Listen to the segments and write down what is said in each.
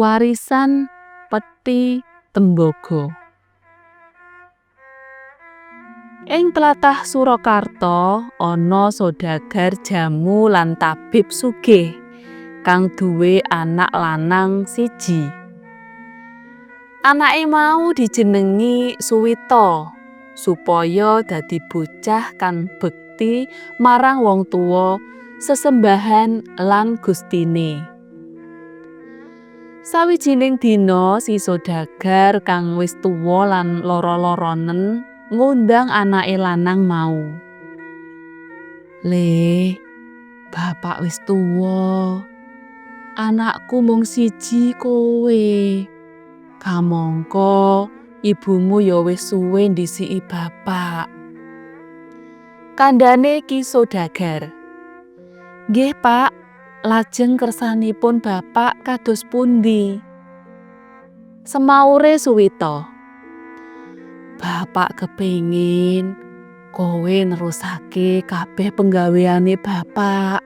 Warisan Peti Tembaga. Ing tlatah Surakarta ana sodagar jamu lan tabib sugih kang duwe anak lanang siji. Anake mau dijenengi Suwita supaya dadi bocah kang bekti marang wong tuwa, sesembahan lan gustine. Sawijining dina si sodagar kang wis tuwa lan lara-laranen ngundang anake lanang mau. "Le, bapak wis tuwa. Anakku mung siji kowe. Kamangka ibumu ya wis suwe ndhisiki bapak." Kandhane Ki Sodagar. "Nggih, Pak. Lajeng kersanipun bapak kados pundi?" Semaure Suwita. "Bapak kepingin kowe nerusake kabeh penggaweane bapak.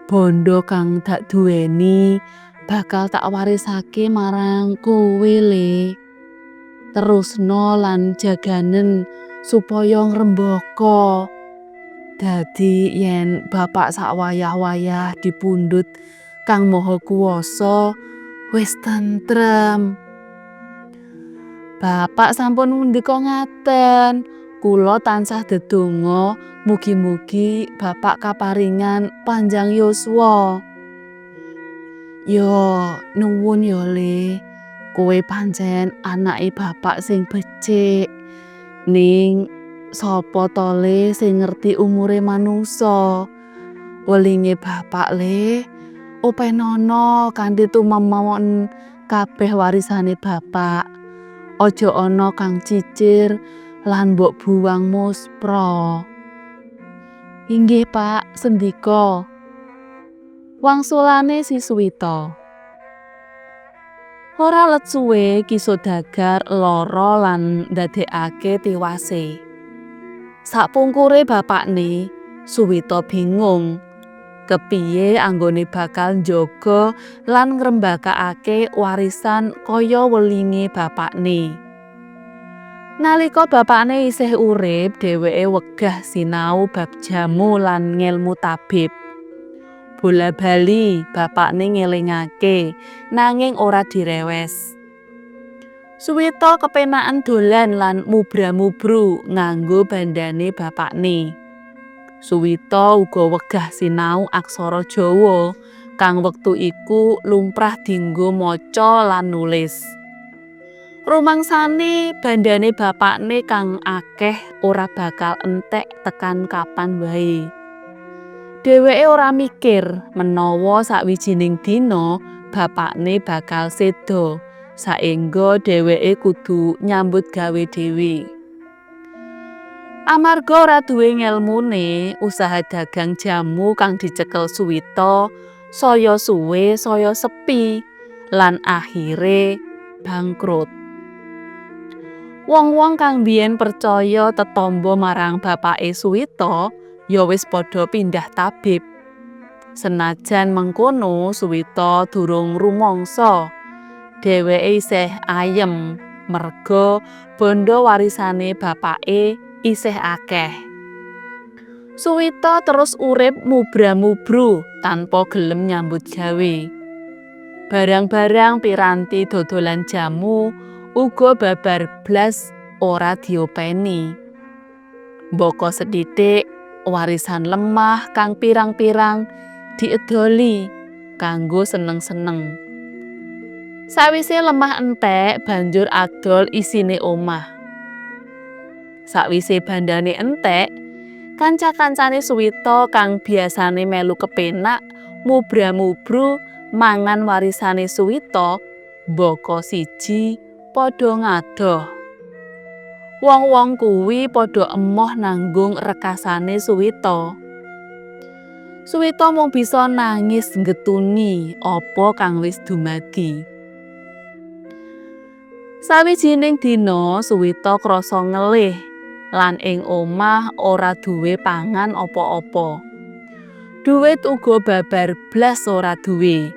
Bondo kang dak duweni bakal tak warisake marang kowe, Le. Terusna lan jaganen supaya ngrembaka. Dadi yen bapak sawayah-wayah dipundhut Kang Maha Kuwasa wis tentrem." "Bapak sampun ngendika ngaten, kula tansah dedonga mugi-mugi bapak kaparingan panjang yuswa." "Ya nuwun ya, Le. Kowe pancen anake bapak sing becik. Ning sapa to, Le, sing ngerti umure manungsa? Welinge bapak, Le, openana kanthi tumemon kabeh warisane bapak. Aja ana kang cicir lan mbok buwang muspra." "Inggih, Pak, sendika," wangsulane si Suwita. Ora let suwe Ki Sodagar lara lan ndadekake tiwase. Sapungkure bapakne, Suwita bingung kepiye anggone bakal njaga lan ngrembakakake warisan kaya welinge bapakne. Nalika bapakne isih urip, dheweke wegah sinau bab jamu lan ngelmu tabib. Bola-bali bapakne ngelingake, nanging ora direwes. Suwita kepenaken dolan lan mubra-mubru nganggo bandane bapakne. Suwita uga wegah sinau aksara Jawa kang wektu iku lumrah dinggo maca lan nulis. Rumangsane bandane bapakne kang akeh ora bakal entek tekan kapan wae. Dheweke ora mikir menawa sawijining dina bapakne bakal seda, saengga dheweke kudu nyambut gawe dhewe. Amarga ora duwe ngelmune, usaha dagang jamu kang dicekel Suwita saya suwe saya sepi lan akhire bangkrut. Wong-wong kang biyen percaya tetombo marang bapake Suwita ya wis padha pindah tabib. Senajan mengkono, Suwita durung rumangsa. Dheweke isih ayem merga bondo warisane bapake isih akeh. Suwita terus urip mubra-mubru tanpa gelem nyambut gawe. Barang-barang piranti dodolan jamu uga babar blas ora diopeni. Mbaka sethithik warisan lemah kang pirang-pirang diedoli kanggo seneng-seneng. Sawise lemah entek banjur adol isine omah. Sawise bandane entek, kanca-kancane Suwita kang biasane melu kepenak mubra-mubru mangan warisane Suwita mbaka siji padha ngadoh. Wong-wong kuwi padha emoh nanggung rekasane Suwita. Suwita mung bisa nangis nggetuni apa kang wis dumadi. Sawijining dina Suwita krasa ngelih lan ing omah ora duwe pangan apa-apa. Duit uga babar blas ora duwe.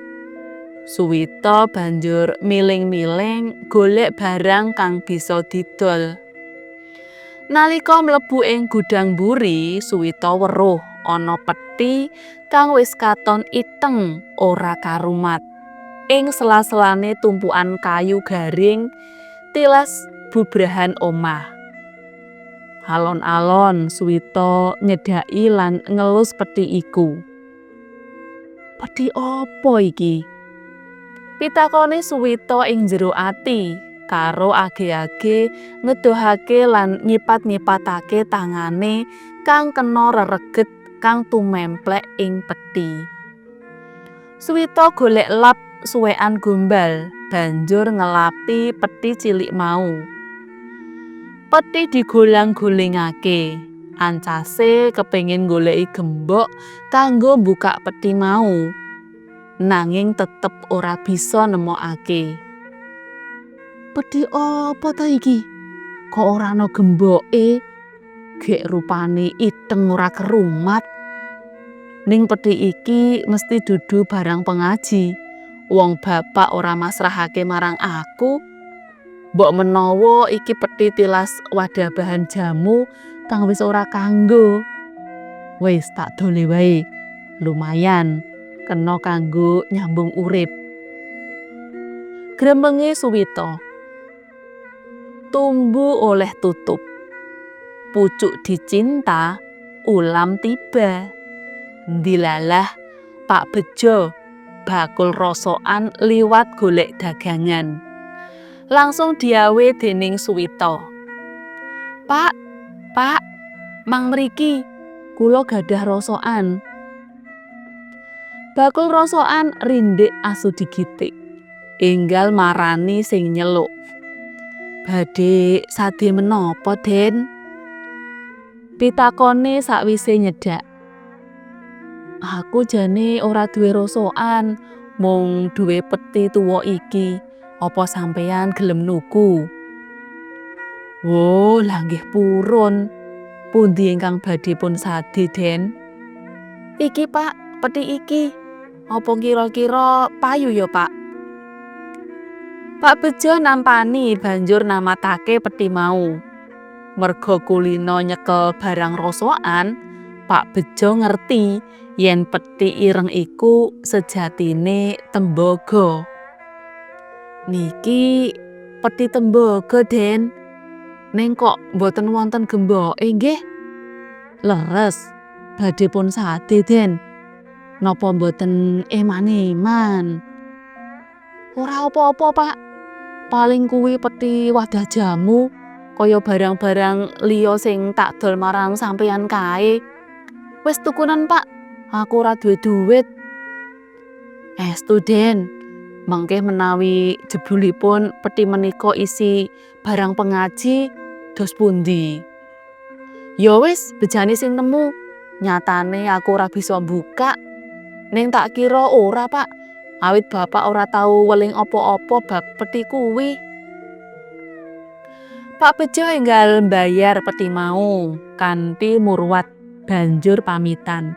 Suwita banjur miling-miling golek barang kang bisa didol. Nalika mlebu ing gudang mburi, Suwita weruh ana pethi kang wis katon iteng ora karumat. Ing sela-selane tumpukan kayu garing tilas bubrahan omah. Alon-alon Suwita nyedhaki lan ngelus pethi iku. Pethi apa iki? Pitakone Suwita ing jero ati karo age-age ngedohake lan nyipat-nyipatake tangane kang kena rereget kang tumemplek ing pethi. Suwita golek lap suwekan gombal, banjur ngelapi pethi cilik mau. Pethi digolang-golingake, ancase kepengin goleki gembok kanggo mbukak pethi mau. Nanging tetep ora bisa nemokake. Pethi apa ta iki? Kok ora ana gemboke? Gek rupane iteng ora kerumat. Ning pethi iki mesti dudu barang pengaji. Wong bapak ora masrahake marang aku. Mbok menawa iki pethi tilas wadah bahan jamu kang wis ora kanggo. Wis tak dole wae. Lumayan kena kanggo nyambung urip. Gremenge Suwita. Tumbu oleh tutup. Pucuk dicinta, ulam tiba. Ndilalah Pak Bejo bakul rosokan liwat golek dagangan. Langsung diawe dening Suwita. Pak, Pak, mang mriki, kula gadah rosokan. Bakul rosokan rindik asu digitik. Enggal marani sing nyeluk. Badhe sade menapa, Den? Pitakone sakwise nyedhak. Aku jane ora duwe rosokan, mung duwe pethi tuwa iki. Apa sampeyan gelem nuku? Wo, lah nggih purun. Pundi ingkang badhe pun sade, Den? Iki, Pak, pethi iki. Apa kira-kira payu ya, Pak? Pak Bejo nampani banjur namatake pethi mau. Merga kulina nyekel barang rosokan, Pak Bejo ngerti yen pethi ireng iku sejatine tembaga. Niki pethi tembaga, Den. Ning kok mboten wonten gemboke nggih? Leres, badhe pun sade, Den. Napa mboten eman-eman? Ora apa-apa, Pak. Paling kuwi pethi wadah jamu, kaya barang-barang liya sing tak dol marang sampeyan kae. Wis tukunen, Pak. Aku ora duwe duit. Estu, Den. Mangke menawi jebulipun pethi menika isi barang pengaji, dos pundi? Ya wis, bejane sing nemu. Nyatane aku ora bisa mbukak. Ning tak kira ora, Pak. Awit bapak ora tau weling apa-apa bab pethi kuwi. Pak Bejo enggal mbayar pethi mau kanthi murwat banjur pamitan.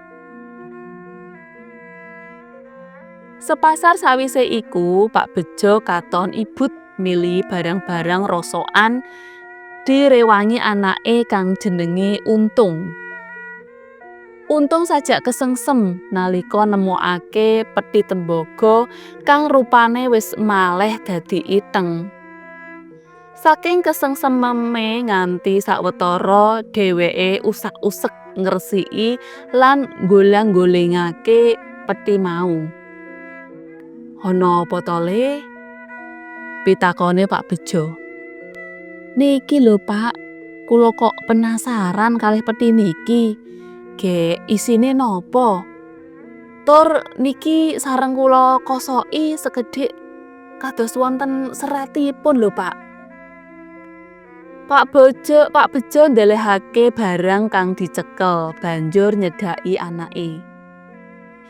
Sepasar sawise iku, Pak Bejo katon ibut milih barang-barang rosokan direwangi anake kang jenenge Untung. Untung sajak kesengsem nalika nemokake pethi tembaga kang rupane wis maleh dadi iteng. Saking kesengseme nganti sawetara dheweke usak-usek ngresiki lan nggolang-golingake pethi mau. Ana apa to, Le? Pitakone Pak Bejo. Niki lho, Pak, kula kok penasaran kalih pethi niki. Gek isine napa? Tur niki sareng kula kosoki sekedhik kados wonten seratipun lho, Pak. Pak Bejo ndelehake barang kang dicekel banjur nyedhaki anake.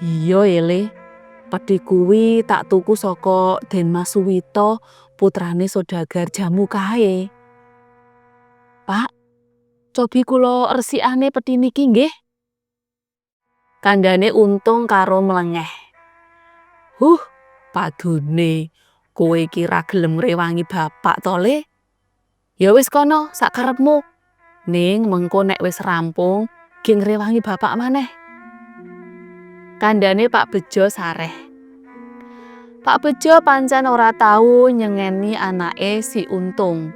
Iya, Le. Pethi kuwi tak tuku saka Den Mas Suwito, putrane sodagar jamu kae. Pak, cobi kula resikane pethi niki nggih. Kandhane Untung karo mlengeh. Huh, Padune kowe iki ra gelem ngrewangi bapak to, Le? Ya wis kono sakarepmu. Ning mengko nek wis rampung, ge ngrewangi bapak maneh. Kandhane Pak Bejo sareh. Pak Bejo pancen ora tau nyengeni anake si Untung.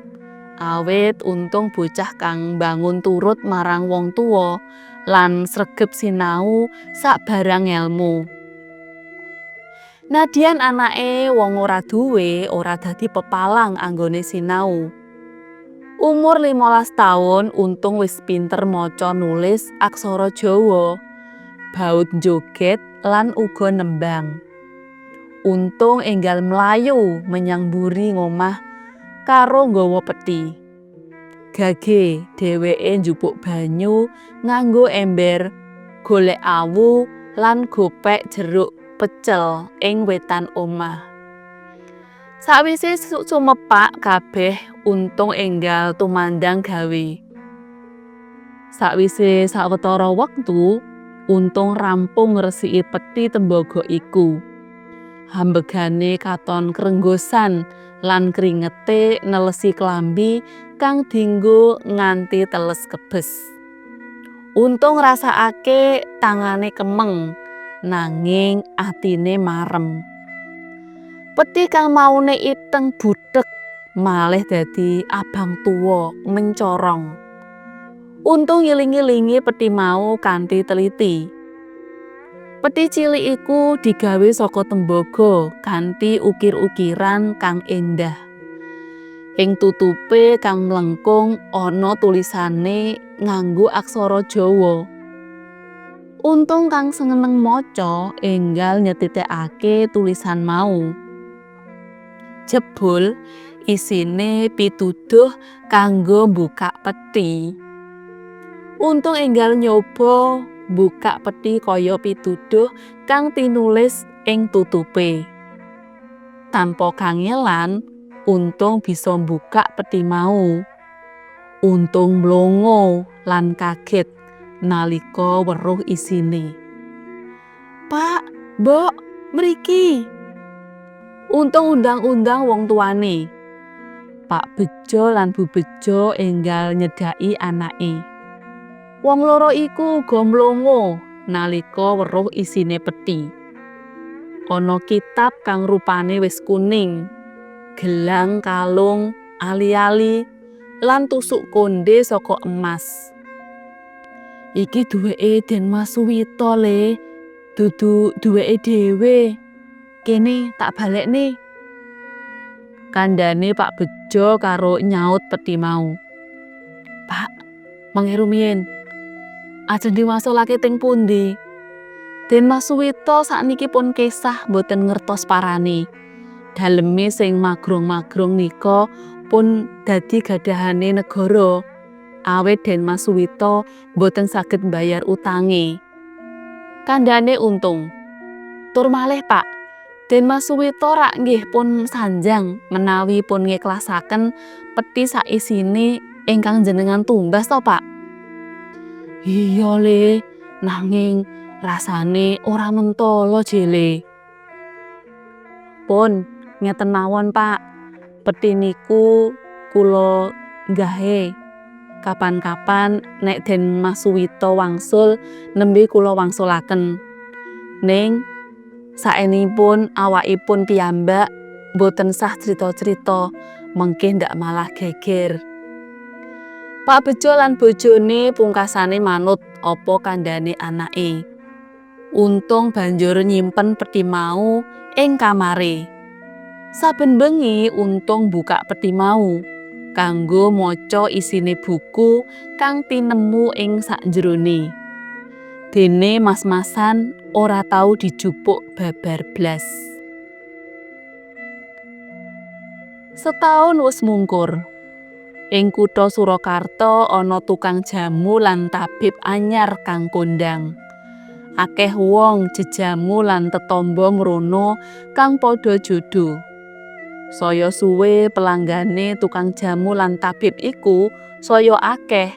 Awit Untung bocah kang mbangun turut marang wong tuwa lan sregep sinau sabarang ngelmu. Nadyan anake wong ora duwe, ora dadi pepalang anggone sinau. Umur 15 taun Untung wis pinter maca nulis aksara Jawa, baut njoget lan uga nembang. Untung enggal mlayu menyang mburi ngomah karo nggawa peti. Gage dheweke njupuk banyu nganggo ember, golek awu lan gopek jeruk pecel ing wetan omah. Sawise sumepak kabeh Untung enggal tumandang gawe. Sawise sawetara wektu, Untung rampung ngresiki peti tembaga iku. Hambegane katon krenggosan lan kringete nelesi klambi kang dinggo nganti teles kebes. Untung ngrasakake tangane kemeng, nanging atine marem. Peti kang maune iteng buthek malih dadi abang tuwa mencorong. Untung ngiling-ngilingi peti mau kanthi teliti. Peti cilik iku digawe saka tembaga kanthi ukir-ukiran kang endah. Ing tutupe kang mlengkung ana tulisane nganggo aksara Jawa. Untung kang seneng maca enggal nyetitekake tulisan mau. Jebul isine pituduh kanggo mbukak peti. Untung enggal nyoba mbukak peti kaya pituduh kang tinulis ing tutupe. Tanpa kangelan, Untung bisa mbukak peti mau. Untung mlongo lan kaget nalika weruh isine. Pak, Mbok, mriki. Untung undang-undang wong tuane. Pak Bejo lan Bu Bejo enggal nyedhaki anake. Wong loro iku uga mlongo nalika weruh isine peti. Ana kitab kang rupane wis kuning, gelang kalung, ali-ali, lan tusuk konde saka emas. Iki duweke Den Mas Suwito, Le, dudu duweke dhewe. Kene tak balekne. Kandhane Pak Bejo karo nyaut peti mau. Pak, mengke rumiyin. Ajeng diwangsulake teng pundi? Den Mas Suwito sakniki pun kesah boten ngertos parane. Daleme sing magrong-magrong nika pun dadi gadahane negara. Awit Den Mas Suwito boten saged mbayar utange. Kandhane Untung. Tur malih, Pak, Den Mas Suwito rak nggih pun sanjang menawi pun ngiklasaken peti saisine ingkang jenengan tumbas to, Pak? Iya, Le, nanging rasane ora mentala jele. Pun ngeten mawon, Pak. Peti niku kula nggahe. Kapan-kapan nek Den Mas Suwito wangsul nembe kula wangsulaken. Ning saenipun awakipun piyambak boten sah crita-crita, mengke ndak malah geger. Pak Bejo lan bojone pungkasane manut apa kandhane anake. Untung banjur nyimpen peti mau ing kamare. Saben bengi Untung mbukak peti mau kanggo maca isine buku kang tinemu ing sakjerone. Dene mas-masan ora tau dijupuk babar blas. Setaun wis mungkur. Ing kutha Surakarta ana tukang jamu lan tabib anyar kang kondang. Akeh wong jejamu lan tetamba mrono kang padha jodho. Saya suwe pelanggane tukang jamu lan tabib iku saya akeh,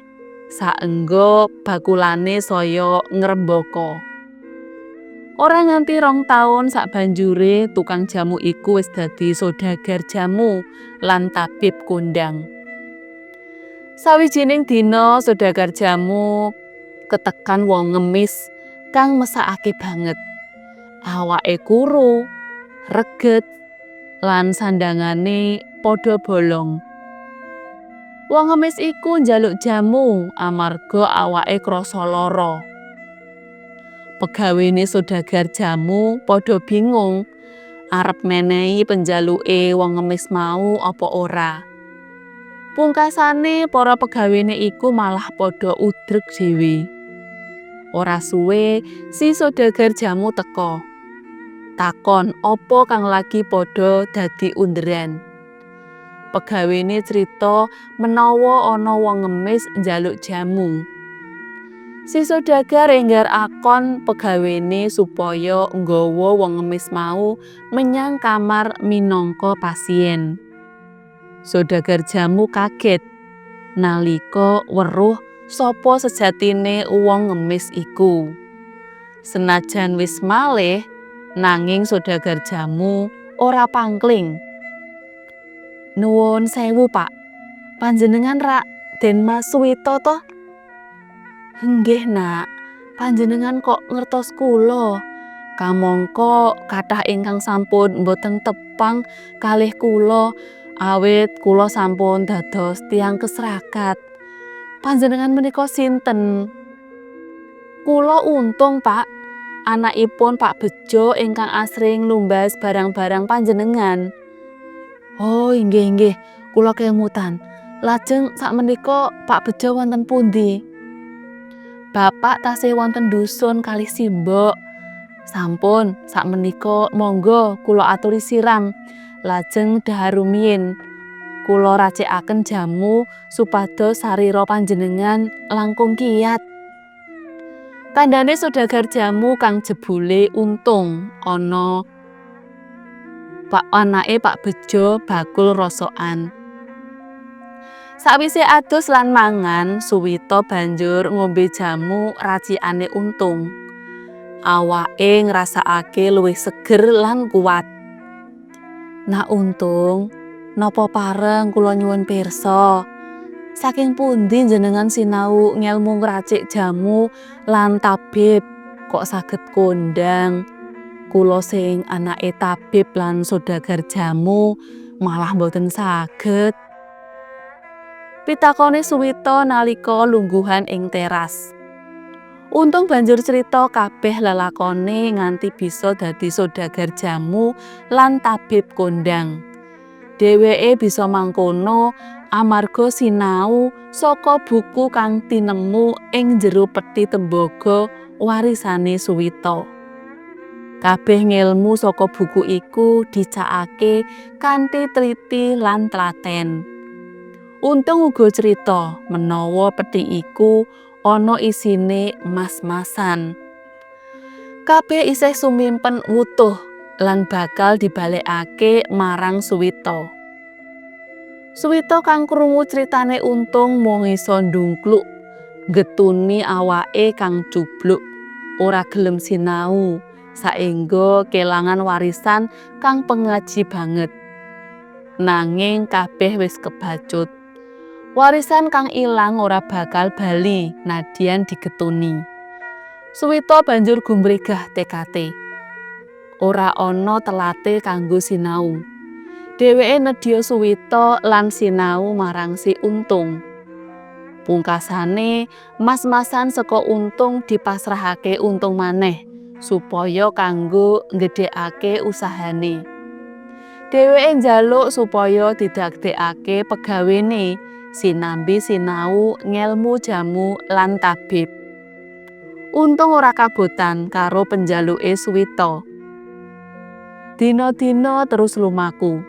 saengga bakulane saya ngrembaka. Ora nganti 2 taun sabanjure tukang jamu iku wis dadi sodagar jamu lan tabib kondang. Sawijining dina sodagar jamu ketekan wong ngemis kang mesakake banget. Awake kuru, reget, lan sandangane padha bolong. Wong ngemis iku njaluk jamu amarga awake krasa lara. Pegawene sodagar jamu padha bingung arep menehi penjaluke wong ngemis mau apa ora. Pungkasane para pegawene iku malah padha udrek dhewe. Ora suwe si sodagar jamu teka. Takon apa kang lagi padha dadi underan. Pegawene crita menawa ana wong ngemis njaluk jamu. Si sodagar enggar akon pegawene supaya nggawa wong ngemis mau menyang kamar minangka pasien. Sodagar jamu kaget nalika weruh sapa sejatine wong ngemis iku. Senajan wis malih, nanging sodagar jamu ora pangkling. "Nuwun sewu, Pak. Panjenengan rak Den Mas Suwito to?" "Nggih, Nak. Panjenengan kok ngertos kula? Kamangka kathah ingkang sampun boten tepang kalih kula awit kula sampun dados tiyang kesrakat. Panjenengan menika sinten?" "Kula Untung, Pak. Anakipun Pak Bejo ingkang asring numbas barang-barang panjenengan." "Oh, inggih, inggih, kula kemutan. Lajeng sakmenika Pak Bejo wonten pundi?" "Bapak tasih wonten dusun kalih simbok. Sampun, sakmenika monggo kula aturi siram. Lajeng dhahar rumiyin. Kula racikaken jamu supados sarira panjenengan langkung kiyat." Kandhane sodagar jamu kang jebule Untung ana pak anake Pak Bejo bakul rosokan. Sawise adus lan mangan, Suwito banjur ngombe jamu racikane Untung. Awake ngrasakake luwih seger lan kuat. "Nak Untung, napa pareng kula nyuwun pirsa? Saking pundi jenengan sinau ngelmu ngracik jamu lan tabib kok saged kondang? Kula sing anake tabib lan sodagar jamu malah mboten saged." Pitakone Suwito nalika lungguhan ing teras. Untung banjur crita kabeh lelakone nganti bisa dadi sodagar jamu lan tabib kondang. Dheweke bisa mangkono amarga sinau saka buku kang tinemu ing jero peti tembaga warisane Suwito. Kabeh ngelmu saka buku iku dicakake kanthi tliti lan tlaten. Untung uga crita menawa peti iku ana isine mas-masan. Kabeh isih sumimpen wutuh lan bakal dibalekake marang Suwito. Suwito kang krungu critane Untung mung iso ndungkluk nggetuni awake kang cubluk, ora gelem sinau, saengga kelangan warisan kang pengaji banget. Nanging kabeh wis kebacut. Warisan kang ilang ora bakal bali nadyan digetuni. Suwito banjur gumregah tekate. Ora ana telate kanggo sinau. Dheweke nedya Suwito lan sinau marang si Untung. Pungkasane, mas-masan saka Untung dipasrahake Untung maneh supaya kanggo nggedhekake usahane. Dheweke njaluk supaya didadekake pegawene sinambi sinau ngelmu jamu lan tabib. Untung ora kabotan karo penjaluke Suwito. Dina-dina terus lumaku.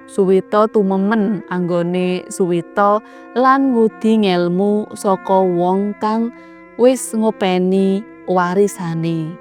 Suwito tumemen anggone Suwito lan ngudi ngelmu saka wong kang wis ngopeni warisane.